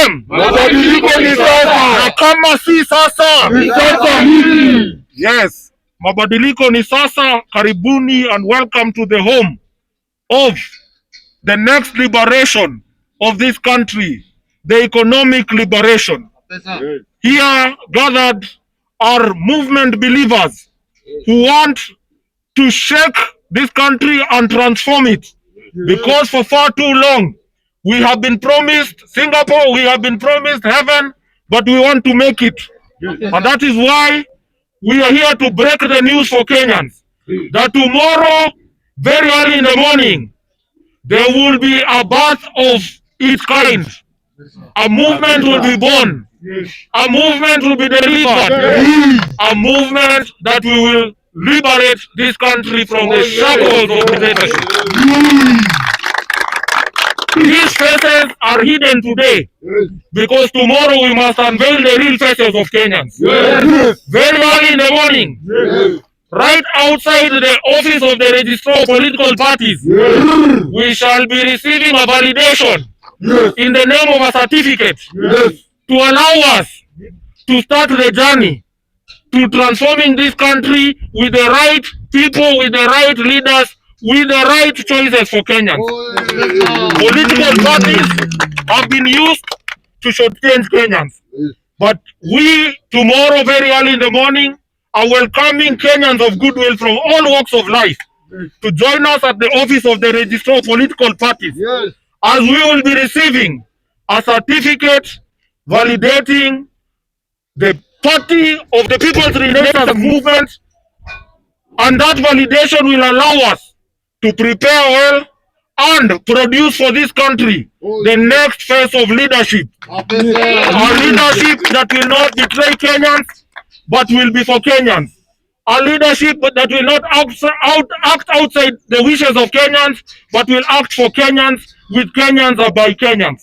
PM. Mabadiliko ni sasa. Na kama si sasa, Ni sasa hivi. Yes, mabadiliko ni sasa. Karibuni and welcome to the home of the next liberation of this country, the economic liberation. Here gathered are movement believers who want to shake this country and transform it. Because for far too long, we have been promised Singapore, we have been promised heaven, but we want to make it. And that is why we are here to break the news for Kenyans that tomorrow, very early in the morning, there will be a birth of its kind. A movement will be born. A movement will be delivered. A movement that we will liberate this country from the shackles of dictatorship. These faces are hidden today because tomorrow we must unveil the real faces of Kenyans. Very early in the morning, right outside the office of the Registrar of Political Parties, we shall be receiving a validation in the name of a certificate to allow us to start the journey to transforming this country with the right people, with the right leaders, with the right choices for Kenyans. Political parties have been used to shortchange Kenyans. But we, tomorrow, very early in the morning, are welcoming Kenyans of goodwill from all walks of life to join us at the office of the Registrar of Political Parties, as we will be receiving a certificate validating the party of the People's Renaissance Movement, and that validation will allow us to prepare well and produce for this country the next phase of leadership. A leadership that will not betray Kenyans, but will be for Kenyans. A leadership that will not act outside the wishes of Kenyans, but will act for Kenyans, with Kenyans or by Kenyans.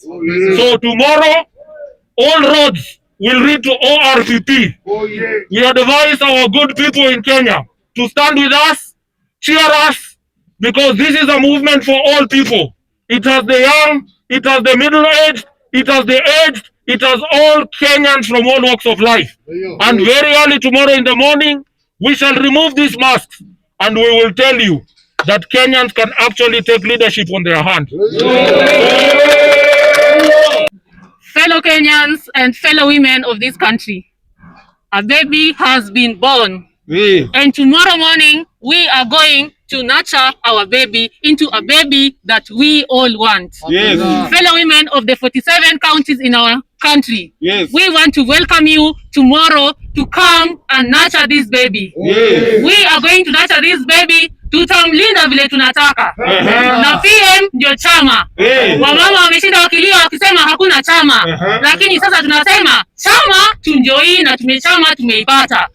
So tomorrow, all roads will lead to ORPP. We advise our good people in Kenya to stand with us, cheer us, because this is a movement for all people. It has the young, it has the middle-aged, it has the aged, it has all Kenyans from all walks of life. And very early tomorrow in the morning, we shall remove these masks and we will tell you that Kenyans can actually take leadership on their hand. Fellow Kenyans and fellow women of this country, a baby has been born. And tomorrow morning, we are going to nurture our baby into a baby that we all want. Fellow women of the 47 counties in our country, we want to welcome you tomorrow to come and nurture this baby. We are going to nurture this baby, tutamlinda vile tunataka. Na PM ndio chama. Wamama wameshinda wakilia wakisema hakuna chama, lakini sasa tunasema chama ndio hii na tumechama tumeipata.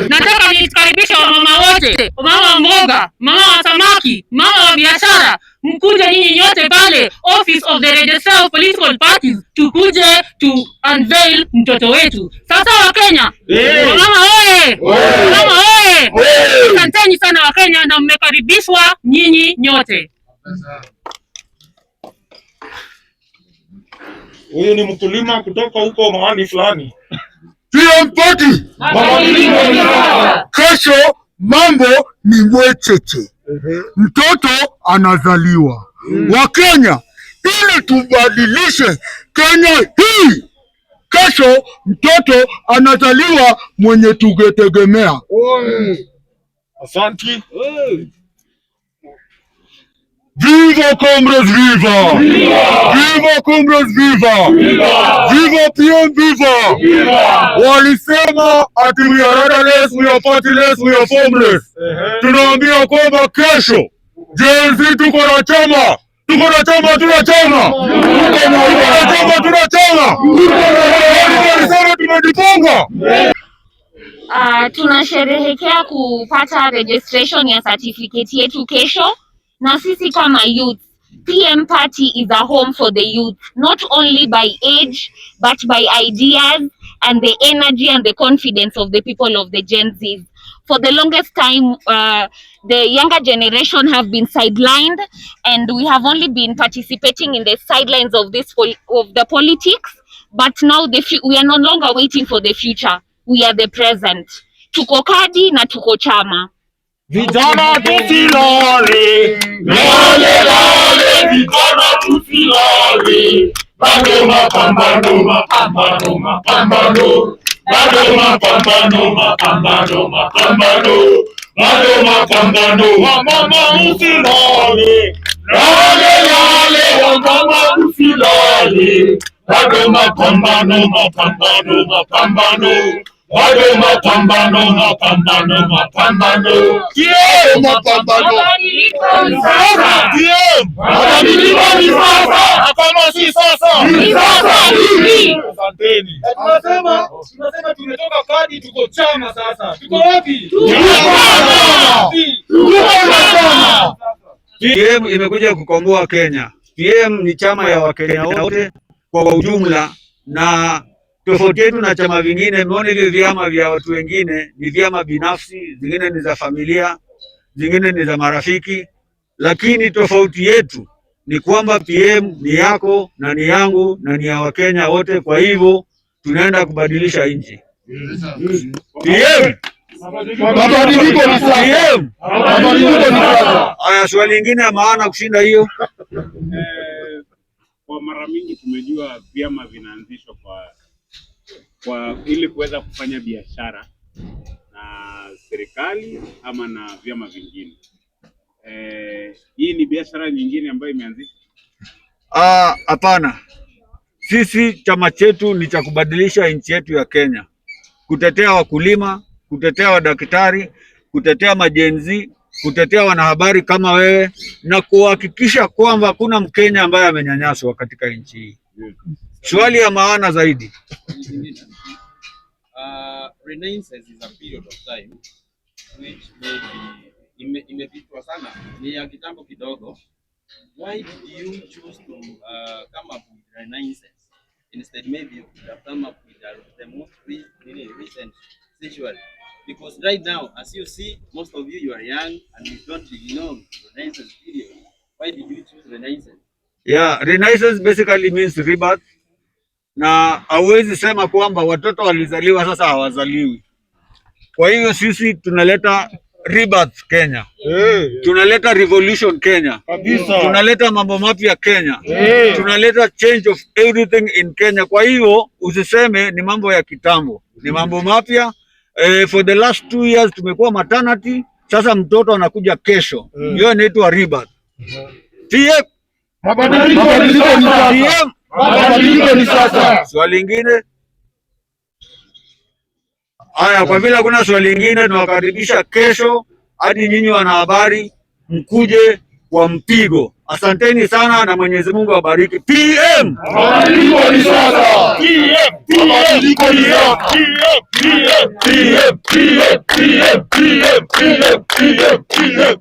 Nataka nikaribishe wamama wote, mama wa mboga, mama wa samaki, mama wa biashara, mkuje nyinyi nyote pale Office of the Registrar of Political Parties, tukuje tu unveil mtoto wetu. Sasa Wakenya, wamama oye! Wamama oye! Asanteni sana Wakenya na mmekaribishwa nyinyi nyote. Huyu ni mkulima kutoka huko mahali fulani. PM Party. Kesho mambo ni mwecheche, mtoto anazaliwa. Wakenya, ili tubadilishe Kenya hii, kesho mtoto anazaliwa mwenye tugetegemea. Asante. Viva comrades, viva! Viva comrades, viva! Viva PM, viva! Walisema ati we are rudderless, we are partyless, we are formless. Tunaambia kwamba kesho Gen Z tuko na chama, tuko na chama, tuna chama, tuko na chama, tuna chama. Walisema tumejipanga. Tunasherehekea kupata registration ya certificate yetu kesho, na sisi kama youth, PM Party is a home for the youth, not only by age but by ideas and the energy and the confidence of the people of the Gen Zs. For the longest time, the younger generation have been sidelined, and we have only been participating in the sidelines of the politics. But now we are no longer waiting for the future. We are the present. Tuko kadi na tuko chama. Vijana tusilale, lale lale, vijana tusilale, bado mapambano, mapambano, mapambano, bado mapambano, mapambano, mapambano, bado mapambano, wamama msilale, lale lale, wamama msilale, bado mapambano, mapambano, mapambano, bado mapambano, mapambano, mapambano. Yeah, mapambano. Mabadiliko ni sasa. Yeah, mabadiliko ni sasa. Na kama si sasa, Ni sasa hivi. Asanteni. Tunasema tumetoka kadi, tuko chama sasa. Tuko wapi? Tuko chama. Tuko chama. PM imekuja kukomboa Kenya. PM ni chama ya Wakenya wote kwa ujumla, na tofauti yetu na chama vingine, mmeona hivi vyama vya watu wengine ni vyama binafsi, zingine ni za familia, zingine ni za marafiki, lakini tofauti yetu ni kwamba PM ni yako na ni yangu na ni ya Wakenya wote. Kwa hivyo tunaenda kubadilisha nchi. PM, Mabadiliko ni sasa. PM. Mabadiliko ni sasa. Haya, swali lingine ya maana kushinda hiyo. Kwa mara mingi tumejua vyama vinaanzishwa kwa ili kuweza kufanya biashara na serikali ama na vyama vingine. Hii ni biashara nyingine ambayo imeanzishwa. Ah, hapana. Sisi chama chetu ni cha kubadilisha nchi yetu ya Kenya, kutetea wakulima, kutetea wadaktari, kutetea ma-Gen Z, kutetea wanahabari kama wewe na kuhakikisha kwamba hakuna Mkenya ambaye amenyanyaswa katika nchi hii. Swali ya maana zaidi. Renaissance is a period of time which may be imepitwa sana, ni ya kitambo kidogo. Why did you choose to come up with Renaissance instead maybe you could have come up with the most really recent century? Because right now, as you see, most of you, you are young and you don't really know Renaissance period. Why did you choose Renaissance? Yeah, Renaissance basically means rebirth, na hauwezi sema kwamba watoto walizaliwa sasa hawazaliwi. Kwa hivyo sisi tunaleta rebirth Kenya, tunaleta revolution Kenya, Kabisa. Tunaleta mambo mapya Kenya, tunaleta change of everything in Kenya. Kwa hivyo usiseme ni mambo ya kitambo, ni mambo mapya. For the last 2 years tumekuwa maternity, sasa mtoto anakuja kesho, hiyo inaitwa rebirth. TM, Mabadiliko ni sasa. TM. Mabadiliko ni sasa. Swali lingine? Haya, kwa vile hakuna swali lingine, tunawakaribisha kesho hadi nyinyi wanahabari mkuje kwa mpigo. Asanteni sana na Mwenyezi Mungu awabariki. PM. Mabadiliko ni sasa. PM, Mabadiliko ni sasa. PM, PM, PM, PM, PM, PM, PM, PM.